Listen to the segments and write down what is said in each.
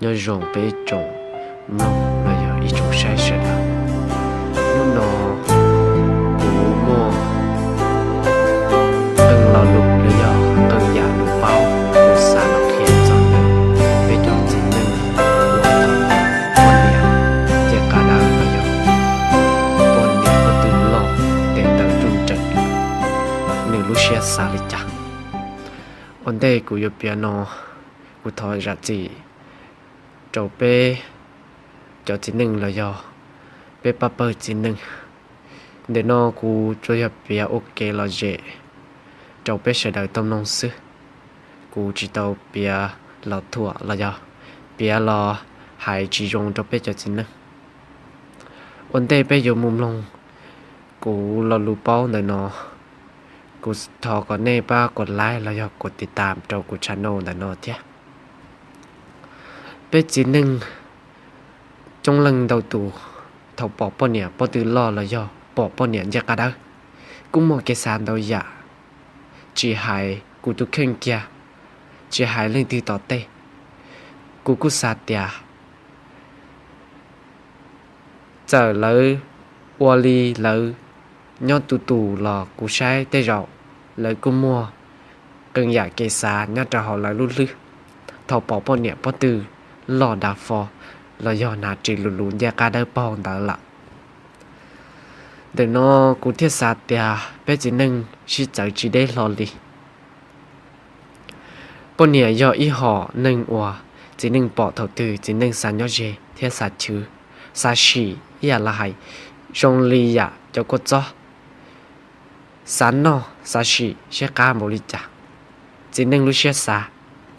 Nyob zoo peb ib tsoom mloog los yog ib tsoom saib sawv daws. Hnub no kuv muaj qee lo lus los yog qee yam lus paub kuv xav los qhia txog ntawm peb cov txiv neej uas thaum poj niam ncej qab dawb los yog poj niam pob tw loj tes taw ruj nrees, nws lub siab xav li cas. Ua ntej kuv yuav piav no, kuv thov zam txim rau peb cov txiv neej los yog peb pab pawg txiv neej. Ntawm no kuv tsuas yog piav ua kev lom zem rau peb sawv daws tau mloog xwb. Kuv tsis tau piav los thuam los yog piav los hais tsis zoo rau peb cov txiv neej. Ua ntej peb yuav mus mloog kuv lo lus paub ntawm no, kuv thov kom nej pab kuv like los yog kuv tiv tam rau kuv channel ntawm no thiab. Peb txiv neej coob leej ntau tus thaum pom poj niam pob tw loj los yog pom poj niam ncej qab dawb, kuj muaj kev xav ntau yam, tsis hais kuv tus kheej kiag, tsis hais leej twg tom tej, kuv kuj xav tias txawm lawv ua li lawv nyob tus tus los kuv saib tej zaum lawv kuj muaj qee yam kev xav nyob rau hauv lawv lub hlwb. Thaum pom poj niam pob tw loj dav fo los yog hnav ris lus lus ncej qab dawb paug ntawd lawm. Ntawm no kuv thiaj xav tias peb txiv neej sib txawv tsis deb hlo li. Poj niam yog ib hom neeg uas txiv neej pom thaum twg txiv neej xav nyob ze thiab xav chwv, xav sim ib yam li hais zoo li yam cov kua txob, xav noj xav sim seb qab npaum li cas. Txiv neej lub siab xav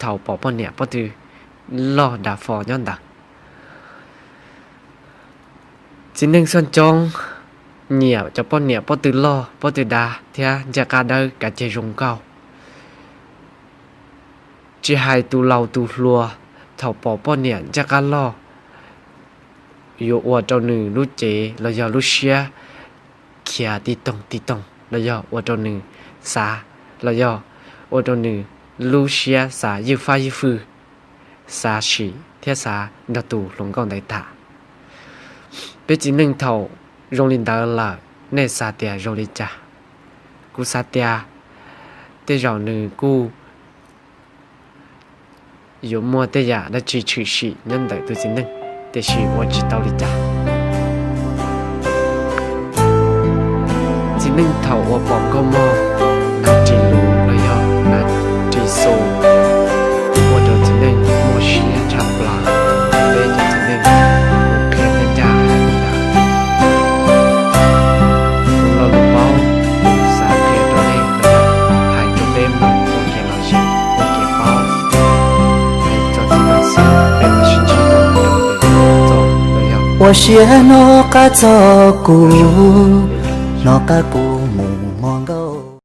thaum pom poj niam pob tw loj dav fo nyob ntawd. Txiv neej xoj coob nyiam cov poj niam pob tw loj pob tw dav thiab ncej qab dawb kav ceg zoo nkauj. Tsis hais tus laus tus hluas, thaum pom poj niam ncej qab loj yuav ua rau nws lub cev los yog lub siab khiav ti toog ti toog los yog ua rau nws xav, los yog ua rau nws lub siab xav ywj fab ywj fwj, xav sim thiab xav nrog tus hluas nkauj ntawd tham. Peb txiv neej thaum zoo li ntawd lawm nej xav tias zoo li cas? Kuv xav tias tej zaum nws kuj yuav muaj tej yam dab tsi tshwm sim nyob ntawm tus txiv neej, tiam sis ua tsis tau li cas. Txiv neej thaum uas pom nkauj mog hnav ris lus los yog hnav ris xu ua rau txiv neej muaj siab tshaj plaws. Peb cov txiv neej kuv qhia ncaj ncaj hais li ntawd. Kuv lo lus paub kuv xav qhia rau nej los yog hais rau peb mloog ua kev lom zem ua kev paub. Hais txog txij no xwb peb mam sib ntsib dua rau lwm zaus los yog. Ua siab hnub qab txog kuv, hnub qab kuv